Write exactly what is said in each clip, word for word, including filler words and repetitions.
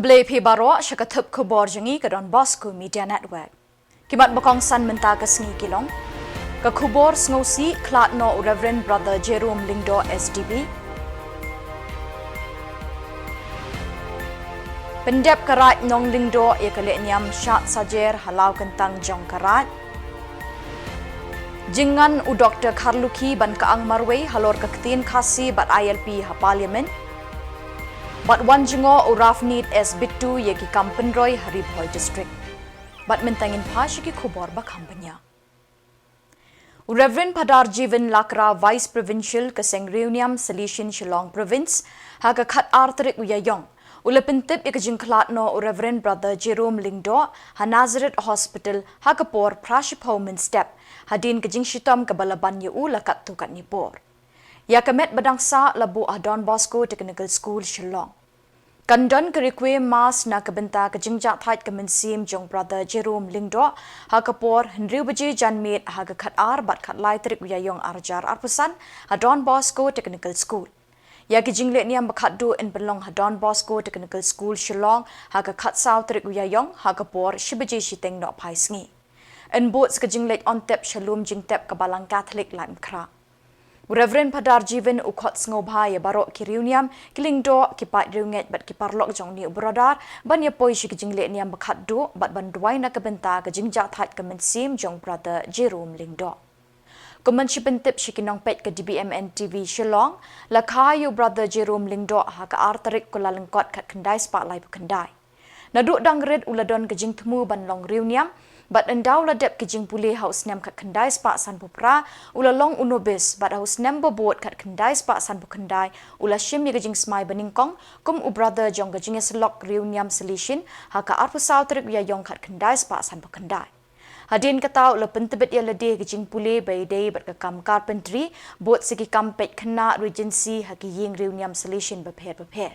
Khublei phi baroh sha ka thup khubor jong ngi ka Don Bosco Media Network. Ki mat ba kongsan mynta ka sngi ki long: ka khubor sngewsih khlad noh u Reverend Brother Jerome Lyngdoh S D B. Pyndep ka Raid Nong Lyngdoh ïa ka lehniam shad sajer ha Lawkyntang jong ka Raid. Jingwan u Doktor Kharlukhi ban kyang marwei halor ka ktien Khasi bad I L P ha Parliament. Bad wan jngoh u Ravneet S Bittu ïa ki kam pynroi ha Ri Bhoi District. Bad mynta ngin phai sha ki khubor ba kham bniah. U Reverend Phadar Jiven Lakra, Vice Provincial ka Seng Riewniam Salesian Shillong Province, ha ka khatar tarik u Ïaïong, u la pyntip ïa ka jingkhlad noh u Reverend Brother Jerome Lyngdoh ha Nazareth Hospital ha ka por phra shiphew mynstep, hadien ka jingshitom kaba la ban ïa u la katto katne por. Ïa ka met ba dang sah la buh ha Don Bosco Technical School Shillong. Kan don ka Requiem Mass na ka bynta ka jingjahthait ka mynsiem jong Brother Jerome Lyngdoh ha ka por hynriew baje janmiet ha ka khatar bad khatlai tarik u Ïaïong arhajar arphew san ha Don Bosco Technical School. Ïa ki jinglehniam ba khatduh yn pynlong ha Don Bosco Technical School Shillong ha ka khatsaw tarik u Ïaïong ha ka por shi baje shiteng nohphai sngi. Yn bud sa ka jingleit on tep sha lum jingtep ka Balang Katholik Laitumkhrah. U Reverend Phadar Jiven u khot sngewbha ïa baroh ki riewniam, ki lyngdoh, ki paid riewngeit bad ki paralok jong une u brother ban ïa poi sha ki jinglehniam ba khatduh bad ban duwai na ka bynta ka jingjahthait ka mynsiem jong Brother Jerome Lyngdoh. Kum ban shu pyntip sha ki nongpeit ka D B M N T V Shillong, la kha ïa u Brother Jerome Lyngdoh ha ka ar tarik Kyllalyngkot khatkhyndai spah laiphew khyndai. Naduh dang rit u la don ka jingthmu ban long riewniam, bad ynda u la dep ki jingpule ha u snem khatkhyndai spah sanphew phra, u la long u nobis, bad ha u snem ba bud khatkhyndai spah sanphew khyndai, u la shim ïa ka jingsmai banyngkong kum u brother jong ka jingïasyllok riewniam Salesian ha ka arphew saw tarik u Ïaïong khatkhyndai spah sanphew khyndai. Hadien kata u la pyntbit ïa lade ha ka jingpule ba ïadei bad ka kam carpentry, bud sa ki kam peit khynnah Regency ha ki ïing riewniam Salesian bapher bapher.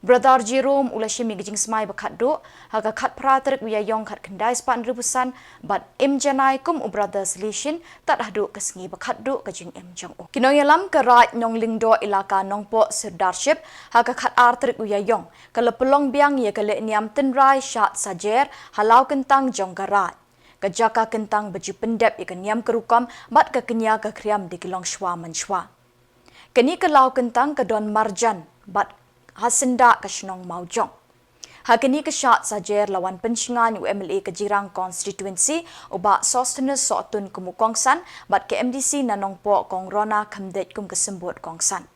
Brother Jerome u la shim ïa ka jingsmai ba khatduh ha ka khatphra tarik u Ïaïong khatkhyndai spah hynriewphew san, bad im janai kum u brother Salesian tad haduh ka sngi ba khatduh ka jingim jong u. Ki nongïalam ka Raid Nong Lyngdoh Elaka Nongpoh Sirdarship ha ka khatar tarik u Ïaïong ka la pynlong biang ïa ka lehniam tynrai shad sajer ha Lawkyntang jong ka Raid. Ka jaka kyntang ba ju pyndep ïa ka niam ka rukom bad ka kñia ka khriam da ki longshuwa mansuwa. Kane ka Lawkyntang ka don marjan bad ha syndah ka shnong Mawjong. Ha kane ka shad sajer la wan pynshngaiñ u M L A ka Jirang Constituency u Bah Sosthenes Sohtun kum u kongsan bad ka M D C na Nongpoh Kong Rona Khymdeit kum ka symbud kongsan.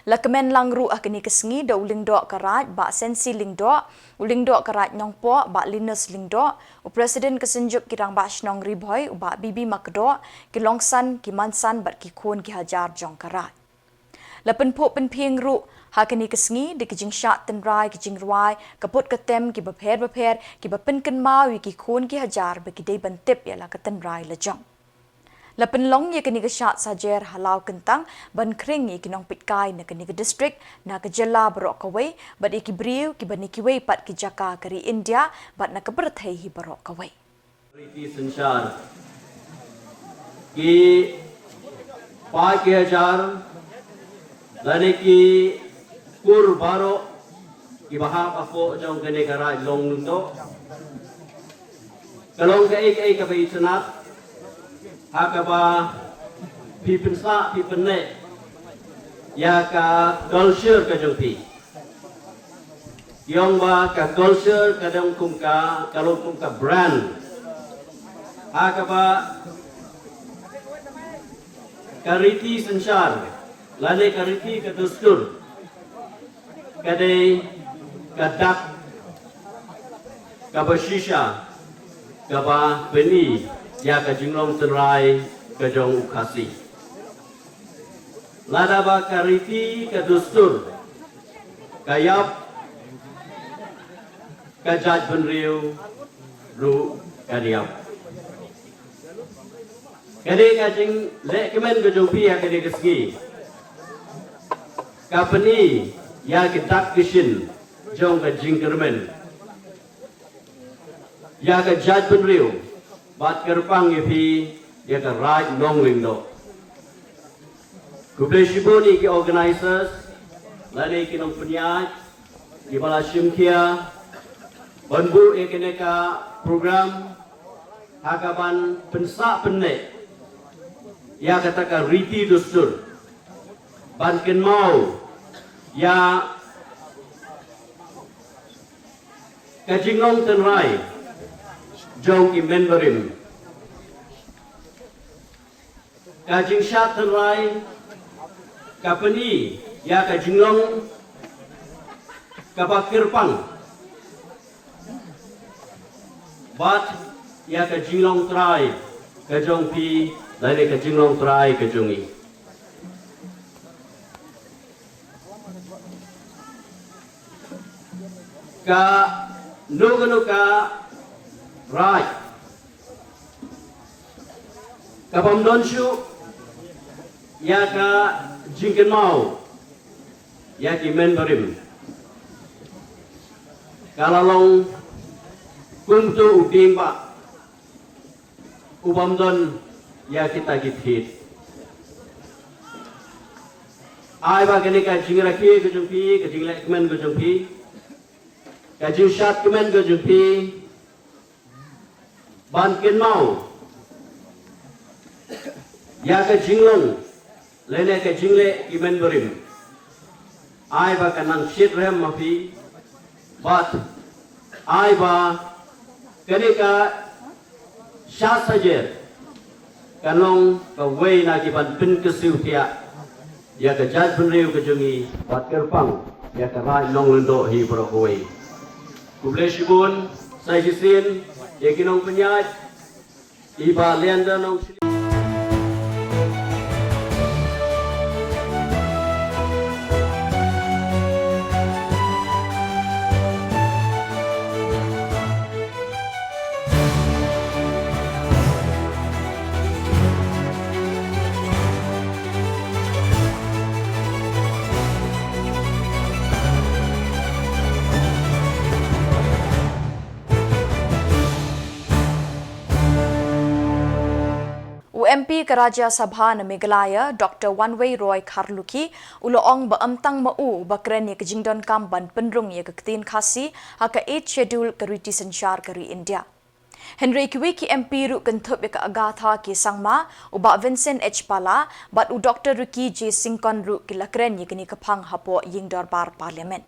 La kmen lang ruh ha kane ka sngi da u Lyngdoh ka Raid Bah Sensi Lyngdoh, u Lyngdoh ka Raid Nongpoh Bah Linus Lyngdoh, u President ka Synjuk ki Rangbah Shnong Ri Bhoi u Bah B B Makdoh, ki longsan, ki mansan bad ki khun ki hajar jong ka Raid. La pynphuh pynphieng ruh ha kane ka sngi da ki jingshad tynrai, ki jingrwai, ka put ka tem kiba pher bapher kiba pynkynmaw ïa ki khun ki hajar ba ki dei ban tip ïa la ka tynrai lajong. La pynlong ïa kane ka shad sajer ha Lawkyntang ban khring ïa ki nongpeitkai na kane ka district, na ka jylla baroh kawei, bad ïa ki briew kiba na kiwei pat ki jaka ka ri India bad na ka pyrthei hi baroh kawei. Riti synshar, ki paid ki hajar lane ki kur baroh kiba hap hapoh jong kane ka Raid Nong Lyngdoh. Ka long kaei kaei kaba itynnad ha kaba phi pynsah phi pynneh ïa ka culture ka jong phi. Ki ong ba ka culture ka long kum ka, ka long kum ka brand ha kaba ka riti synshar lane ka riti ka dustur ka dei ka dak kaba shisha kaba pyni ïa ka jinglong tynrai ka jong u Khasi. Lada ba ka riti ka dustur ka ïap, ka jaitbynriew ruh kan ïap. Kane ka jinglehkmen ka jong phi ha kane ka sngi ka pyni ïa ka dak ka shin jong ka jingkyrmen ïa ka jaitbynriew bad kyrpang ïa phi ïa ka Raid Nong Lyngdoh. Khublei shibun ïa ki organisers lane ki nongpynïaid kiba la shim khia Ban buh ïa kane ka program ha kaban pynsah pynneh ïa kata ka riti dustur ban kynmaw ïa ka jinglong tynrai jong ki men barim. Ka jingshad tynrai ka pyni ïa ka jinglong kaba kyrpang bad ïa ka jinglong trai ka jong phi lane ka jinglong trai ka jong i. Kano kano ka raid kabym don shuh ïa ka jingkynmaw ïa ki men barim ka la long kumto u dieng ba u bym don ïa kita ki thied. Ai ba kane ka jingrakhe ka jong phi, ka jingleh kmen ka jong phi, ka jingshad kmen ka jong phi ban kynmaw ïa ka jinglong lane ka jingleh ki men barim. Ai ba ka nang shit rem ma phi bad ai ba kane ka sha sajer ka long kawei na ki ban pynkiew thiah ïa ka jaitbynriew ka jong i bad kyrpang ïa ka raid nonglyngdoh hi baroh kawei. Khublei shibun sa shisien ïa ki nongpynïaid. Iba lianda nong U M P ka Rajya Sabha na Meghalaya, Doctor Wanwei Roy Kharlukhi, u la ong ba ym tang ma u ba kren ïa ka jingdonkam ban pynrung ïa ka ktien Khasi ha ka Eighth Schedule ka riti synshar ka ri India. Hynrei kiwei ki M P ruh kynthup ïa ka Agatha K Sangma, u Bah Vincent H Pala, bad u Doctor Ricky J Syngkon ruh ki la kren ïa kane ka phang hapoh ïing dorbar Parliament.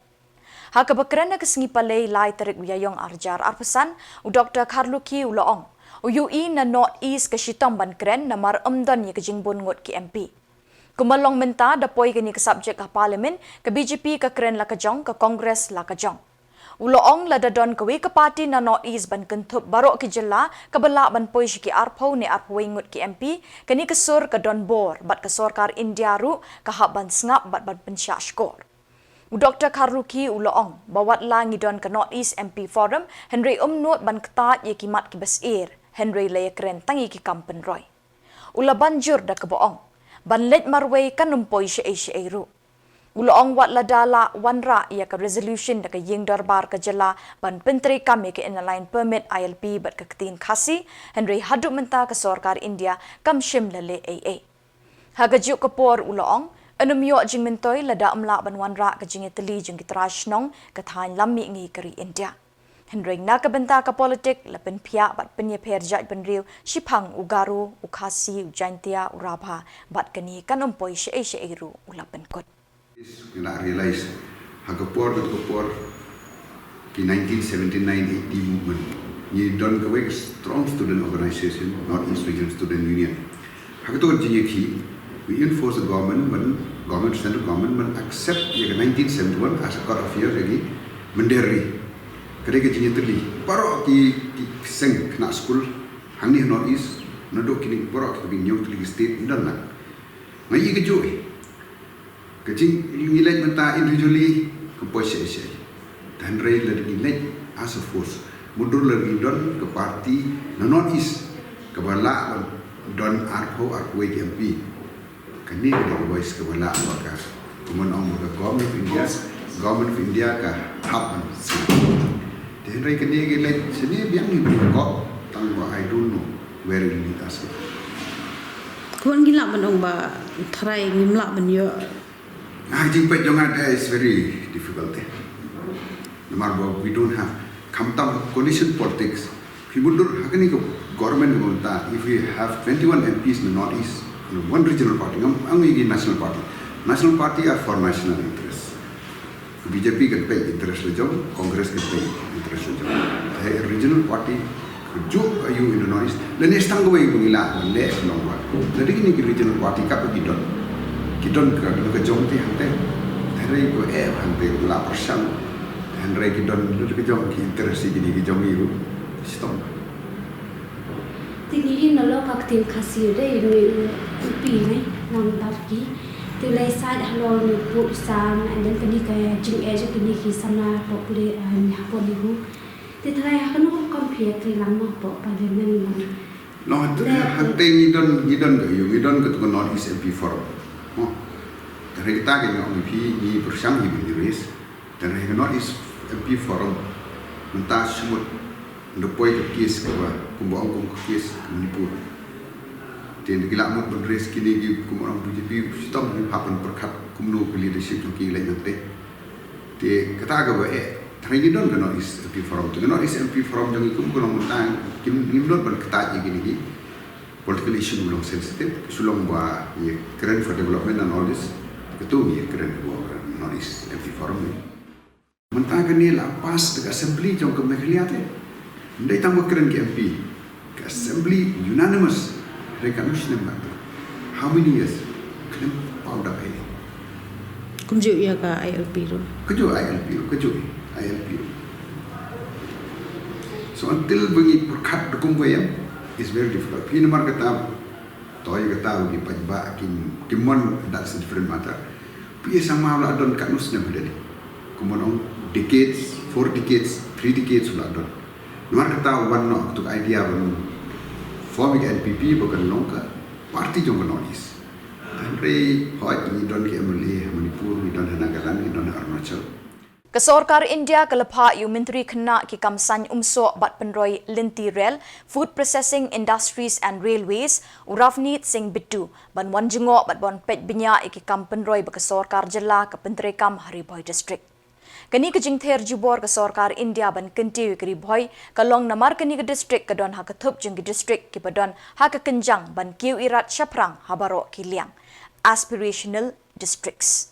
Ha kaba kren ha ka sngi Palei lai tarik u Ïaïong arhajar arphew san, u Doctor Kharlukhi u la ong, u ïohi na North East ka shitom ban kren namar ym don ïa ka jingbun ngut ki M P. Kumba long mynta da poi kane ka subject ha Parliament, ka B J P ka kren la ka jong, ka Congress la ka jong. U la ong lada don kawei ka party na North East ban kynthup baroh ki jylla kaba lah ban poi sha ki arphew ne arphew wei ngut ki M P, kane ka sur ka don bor bad ka sorkar India ruh ka hap ban sngap bad ban pynshah shkor. U Doctor Kharlukhi u la ong ba wat la ngi don ka North East M P Forum, hynrei ym nud ban ktah ïa ki mat kiba syier, hynrei la ïakren tang ïa ki kam pynroi. U la ban jur da kaba ong, ban leit marwei kan ym poi shaei shaei ruh. U la ong wat lada la wanrah ïa ka resolution da ka ïing dorbar ka jylla ban pyntreikam ïa ka Inner Line Permit I L P bad ka ktien Khasi, hynrei haduh mynta ka sorkar India kam shym la leh ei ei. Ha kajuh ka por u la ong, yn ym ïoh jingmyntoi lada ym lah ban wanrah ka jingïatylli jong ki trai shnong ka thaiñ lam mihngi ka ri India. Hynrei na ka bynta ka politik la pynphiah bad pynïapher jaitbynriew shiphang u Garo, u Khasi, u Jaintia, u Rabha, bad kane kan ym poi shaei shaei ruh u la pynkut. Nga la realize ha ka por, ka por ki nineteen seventy-nine eighty movement, ngi don kawei ka strong student organization, North East Region Student Union. Ha kato ka jingïakhih, we enforce the government ban, government, central government ban accept ïa ka nineteen seventy-one as a code of year ïa ki mynder ri. Ka dei ka jingïatylli baroh ki, ki seng khynnah skul hangne ha North East, naduh kine baroh kiba ñiew tylli ki state, ym don lang. Nga ïohi kajuh hi. Ka jing ngi leit mynta individually kam poi shaei shaei. Hynrei lada ngi leit as a force, mutdur lada ngi don ka party na North East kaba lah ban don arphew arphew wei ki M P. Kane ka dei ka voice kaba lah ba ka, kumno ong ba ka Government of India, Government of India ka hap ban sngap. Te hynrei kane ka leit shane biang hi ba ka kop, tang ba I don't know where it will lead us. Kumno ngi lah ban ong ba tharai ngim lah ban ïoh. Ah, jingpeit jong nga, that is very difficult, eh. Namar ba we don't have, Khamtam condition politics. Phi mutdur ha kane ka government mynta, if we have twenty-one M Ps in the Northeast, you know, one regional party, ngam ong ïa ki national party. National party are for national interest. Ka B J P kan peit interest la jong, Congress kan peit interest la jong. Hai regional party, ka juk aïu in the Northeast. Lane stang kawei ba ngi lah ban leh ban long ba. Lada kine ki regional party kat ba ki don. Ki don ka, don ka jong ki hangtei. Hynrei ko eh hangtei la pyrshang. Hynrei ki don, don ka jong ki interest ïa kine ki jong ngi ruh. Shitom. Te ngi ïohi nalor ka ktien Khasi de ïohi pi ne nang dar ki. Te u lai sait halor ne put san and then kane ka jingeh jong kine ki samla pop le, eh, hapoh Lihu. Te tharai ha kano ka kam phi ïa trei lang mo hapoh parliament lang. Long tu hangtei ngi don, ngi don ka ïoh, ngi don ka tu ka North East M P Forum. Mo. Tharai kita ka ngi ong phi ngi pyrshang ngi bin raise. Tharai ka North East M P Forum. Mynta shu mut nda poi ka case kaba, kumba ong kum ka case ka Manipur. Te nda ki la mut ban raise kine ki kumba ong B J P, shitom ngi hap ban pyrkhat kumno ka leadership jong ki leit nangtei. Te kata kaba eh, tharai ngi don ka North East M P Forum. Te ka North East M P Forum jong ngi kum ka long mynta, kim, ngim don ban kata ïa kine ki political issue ba long sensitive, shu long ba ïa kren for development and all this. Katu ngi ïa kren ba North East M P Forum ni. Mynta kane la pass da ka assembly jong ka Meghalaya te. Ndai tang ba kren ki M P. Ka assembly unanimous. Hynrei katno snem ba. How many years? Khlem paw da phi. Kumjuh ïa ka I L P ruh. Kumjuh I L P ruh, kumjuh I L P ruh. So until ba ngi pyrkhat da kumba ïa, it's very difficult. Phi namar kata, to ïa kata ba ngi paidbah kim, kim mon, that's a different matter. Phi ïa sama la don katno snem ha Delhi. Kumba ong decades, four decades, three decades la don. Namar kata wan noh tu idea ban form ïa ka N P P ba kan long ka party jong ka North East. Hynrei hooid ngi don ki M L A ha Manipur, ngi don ha Nagaland, ngi don ha Arunachal. Ka sorkar India ka la phah ïa u Myntri Khynnah ki kam saiñ umsoh bad pynroi lynti rel, Food Processing Industries and Railways, u Ravneet Singh Bittu, ban wan jngoh bad ban peit bniah ïa ki kam pynroi ba ka sorkar jylla ka pyntreikam ha Ri Bhoi District. Kane ka jingther jubor ka sorkar India ban kyntiew ïa ka Ri Bhoi ka long namar kane ka district ka don ha ka thup jong ki district kiba don ha ka kynjang ban kiew ïarap shaphrang ha baroh ki liang, aspirational districts.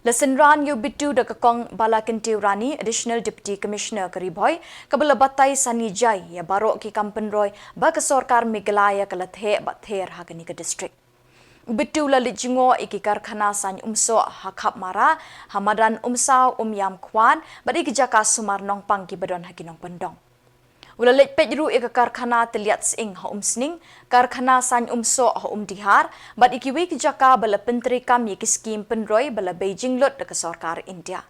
La synran ïa u Bittu da ka Kong Balakyntiew Rani, Additional Deputy Commissioner ka Ri Bhoi, kaba la batai sani jai ïa baroh ki kam pynroi ba ka sorkar Meghalaya ka la theh bad ther ha kane ka district. U Bittu u la leit jngoh ïa ki karkhana saiñ umsoh ha Khapmara, ha madan Umsaw Umïam Khwan, bad ïa ki jaka sumar nongpang kiba don ha ki nongkyndong. U la leit peit ruh ïa ka karkhana tylliat sying ha Umsning, karkhana saiñ umsoh ha Umdihar, bad ïa kiwei ki jaka ba la pyntreikam ïa ki skhim pynroi ba la bei jinglut da ka sorkar India.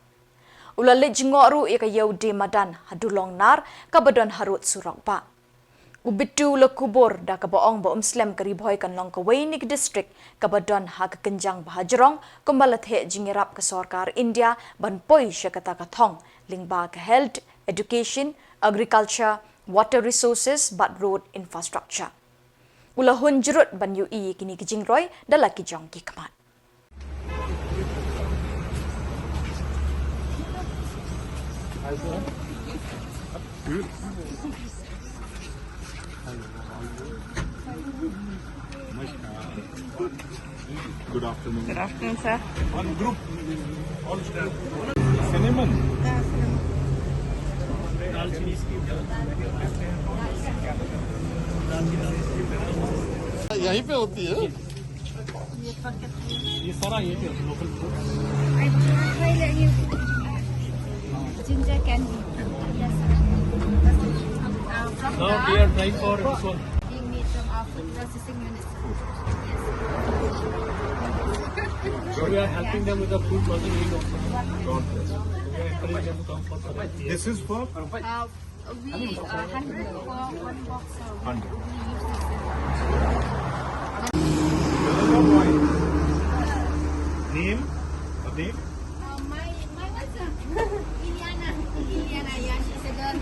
U la leit jngoh ruh ïa ka Ïew Die Madan ha Dulong Nar kaba don harud surok bah. U Bittu u la kubur da kaba ong ba um slem ka Ri Bhoi kan long kawei na ki district kaba don ha ka kynjang ba hajrong kumba la theh jingïarap ka sorkar India ban poi sha kata ka thong lyngba ka health, education, agriculture, water resources bad road infrastructure. U la hun jrut ban ïohi ïa kine ki jingroi da la ki jong ki khmat. Good afternoon. Good afternoon, sir. One group, all staff. Cinnamon. यहीं पे होती है। ये सारा ये भी लोकल फ्रूट। Ginger candy. Yes, sir. Uh, from Now we are trying for this one. Being made from our food processing unit. So we are helping them with the food processing unit also. God bless. We are encouraging them to come for the This is for? Uh, we, uh, hundred for one box, uh, we, Hundred. We use this, uh, Name? Her name? Uh, my, my what's, uh, Iliana. Iliana, yeah, she's a girl.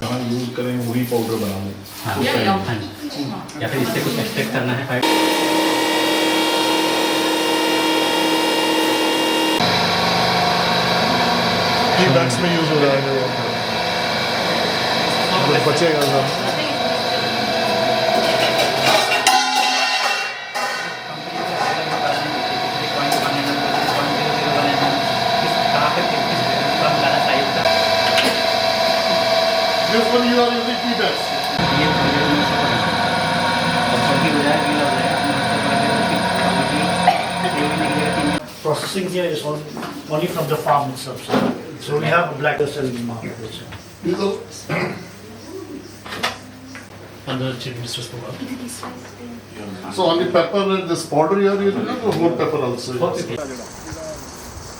कहाँ यूज़ करें, वही पाउडर बनाऊँ। हाँ, या, या, हाँ। या फिर इससे कुछ एक्सट्रैक्ट करना है, फाइबर। ये बैग्स में यूज़ हो रहा है। बचेगा सब। This one you are using tea bags. Processing here is on, only from the farm itself, sir. So we have a black sale in the market, sir. Under the Chief Minister's program. So only pepper and this powder you are using, or whole pepper also?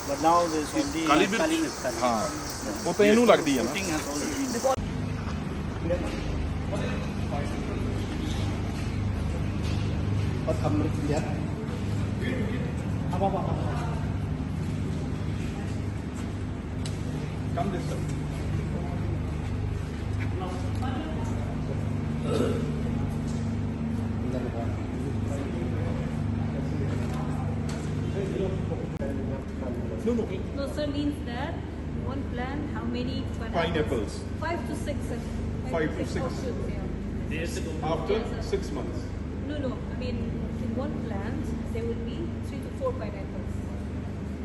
But now this is the काली मिर्च। हाँ, वो तो ਇਹਨੂੰ ਲੱਗਦੀ ਹੈ ਨਾ। No, sir, means that one plant, how many pineapples? Pineapples. Five to six, sir. Five to six. Offshoots, yeah. After six months? No, no. I mean, in one plant, there will be three to four pineapples.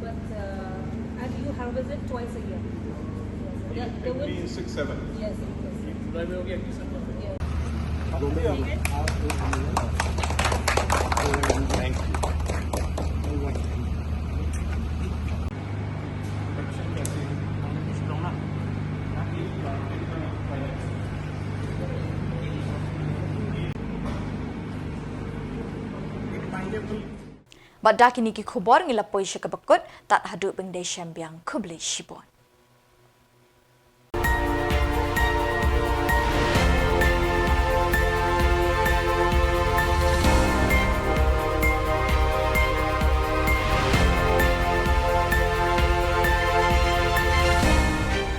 But, uh, and you harvest it twice a year. Yes, sir. There, there will be six, seven. Yes, yes. Thank you. Bad da kine ki khubor ngi la poi sha kaba kut, tad haduh ban ïashem biang, khublei shibun.